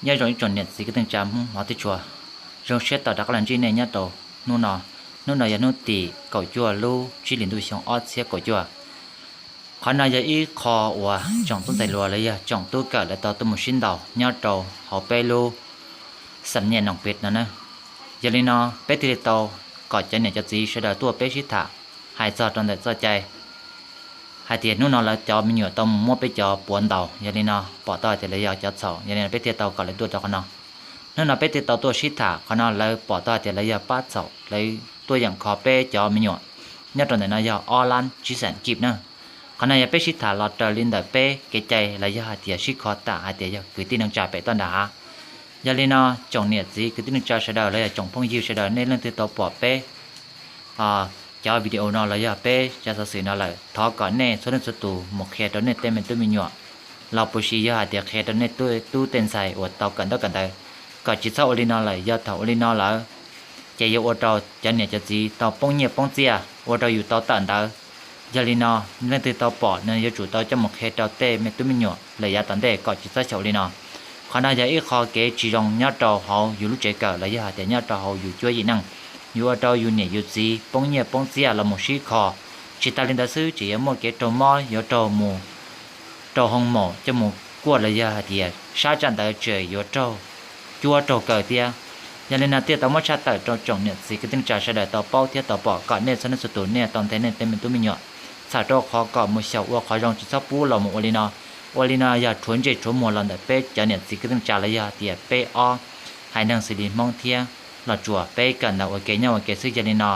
Nyob zoo ib tsoom niam txiv kwv tij neej tsa Hmoob hmov thiab tshua, zoo siab tau rov qab los ntsib nej nyob rau hnub no. Hnub no yog hnub tim kaum cuaj lub tsib hlis ntuj xyoo ob txhiab kaum cuaj. Qhov no yog ib qho uas tsoom tub ntxhais hluas los yog tsoom tub kawm lawv tau tuaj mus sib ntaus nyob rau hauv peb lub xam nyem noom pes no na. Yog li no peb thiaj li tau kom cov niam cov txiv sawv daws tuaj peb sib tham hais txog rau ntawm txoj cai hais tias hnub no lawv cov me nyuam tau mus muab peb cov puav ntaus, yog li no pom tau hais tias lawv yog cov txhaum, yog li no peb thiaj tau kom lawv tuaj rau qhov no. Hnub no peb thiaj tau tuaj sib tham qhov no, lawv pom tau hais tias lawv yog pab txhaum, lawv tuaj yeem kho peb cov me nyuam nyob rau ntawm no yog ob lab tsib xees kib na. Qhov no yog peb sib tham los raws li ntawm peb kev cai los yog hais tias sib kho tham hais tias yog kwv tij neej tsa pem toj nram hav. Yog li no tsoom niam txiv kwv tij neej tsa sawv daws los yog tsoom phooj ywg sawv daws, nej leej twg tau pom peb cov video no los yog peb cov xov xwm no lawm, thov kom nej txhua leej txhua tus mus qhia rau nej tej me tub me nyuam, los puas sis yog hais tias qhia rau nej tej tub tej ntxhais uas tau kawm ntaub kawm ntawv, kom tsis txhob ua li no lawm. Yog thaum ua li no lawm ces yuav ua rau cov niam cov txiv tau poob nyiaj poob txiaj, ua rau yus tau tawm ntawv. Yog li no leej twg tau pom no yuav tsum tau coj mus qhia rau tej me tub me nyuam lawm yav tom ntej kom tsis txhob xyaum ua li no. Qhov no yog ib qho kev tsis zoo nyob rau hauv yus lub tsev kawm los yog hais tias nyob rau hauv yus cuab yim neej, yuav ua rau yus niam yus txiv poob nyiaj poob txiaj los mus sib kho. Tsis tas li ntawd xwb, tseem yuav muaj kev raug mob, yuav raug mus rau hoo maum coj mus kuaj los yog hais tias sab tsaj ntawd tseem yuav raug cuab raug kaw thiab. Yog li no thiaj tau muab tshaj tawm rau tsoom niam txiv kwv tij neej tsa sawv daws tau paub thiab tau pom, kom nej txhua leej txhua tus nej tau nthe nej tej me tub me nyuam, txhawm rau qhov kom mus xyaum ua qhov zoo, tsis txhob pub los mus ua li no. Ua li no yog rhuav ntsej rhuav muag los ntawm peb cov niam txiv kwv tij neej tsa los yog hais tias peb ob haiv neeg xws li Hmoob thiab Los Tsuas, peb kawm ntawv ua ke nyob ua ke xwb. Yog li no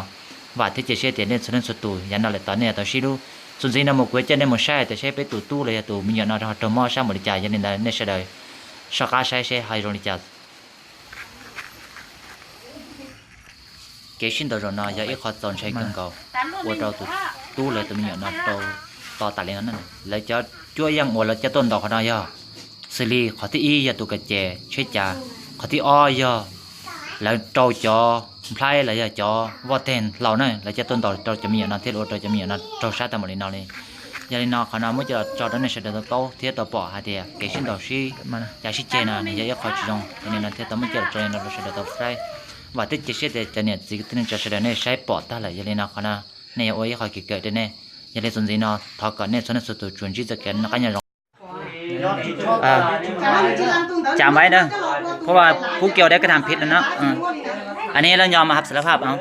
vam thiab cia siab tias nej txhua leej txhua tus yav no lawm tod nej yuav tau sib hlub. Txuas ntxiv no mus kuv coj nej mus saib hais tias saib peb tus tub los yog tus me nyuam no raug mob sab npaum li cas. Yog li ntawd nej sawv daws soj qab saib seb ho zoo li cas. Kev sib ntaus zaum no yog ib qho txaus ntshai kawg nkaus, ua rau tus tub los yog tus me nyuam no rau to tas li no na. Lawv cov cuab yeej uas lawv coj tuaj ntaus qhov no yog xws li qhov thib ib yog tus kas ces tsheb cav, qhov thib ob yog lawv rau cov nplhaib los yog cov vaj teg hlau na, lawv coj tuaj ntaus rau cov me nyuam no thiaj li ua rau cov me nyuam no raug sab tag npaum li no li. Yog li no qhov no muab coj los tso rau nej sawv daws tau paub thiab tau pom hais tias kev sib ntaus sib cav sib ceg no nws yog ib qho tsis zoo, yog li no thiaj tau muab coj los tso li no rau sawv daws tau saib. Vam thiab cia siab tias cov niam txiv kwv tij neej tsa sawv daws nej saib pom tag lawm. Yog li no qhov no nej yuav ua ib qho kev kawm rau nej. Yog li txuas ntxiv no thov kom nej txhua leej txhua tus tsuas ntsib txoj kev noj qab nyob zoo. Chào mấy đó. Có ba Phú Kiều đấy, cái thằng Pete đó. Anh ấy nó nhom mà hấp sả lắp hấp không?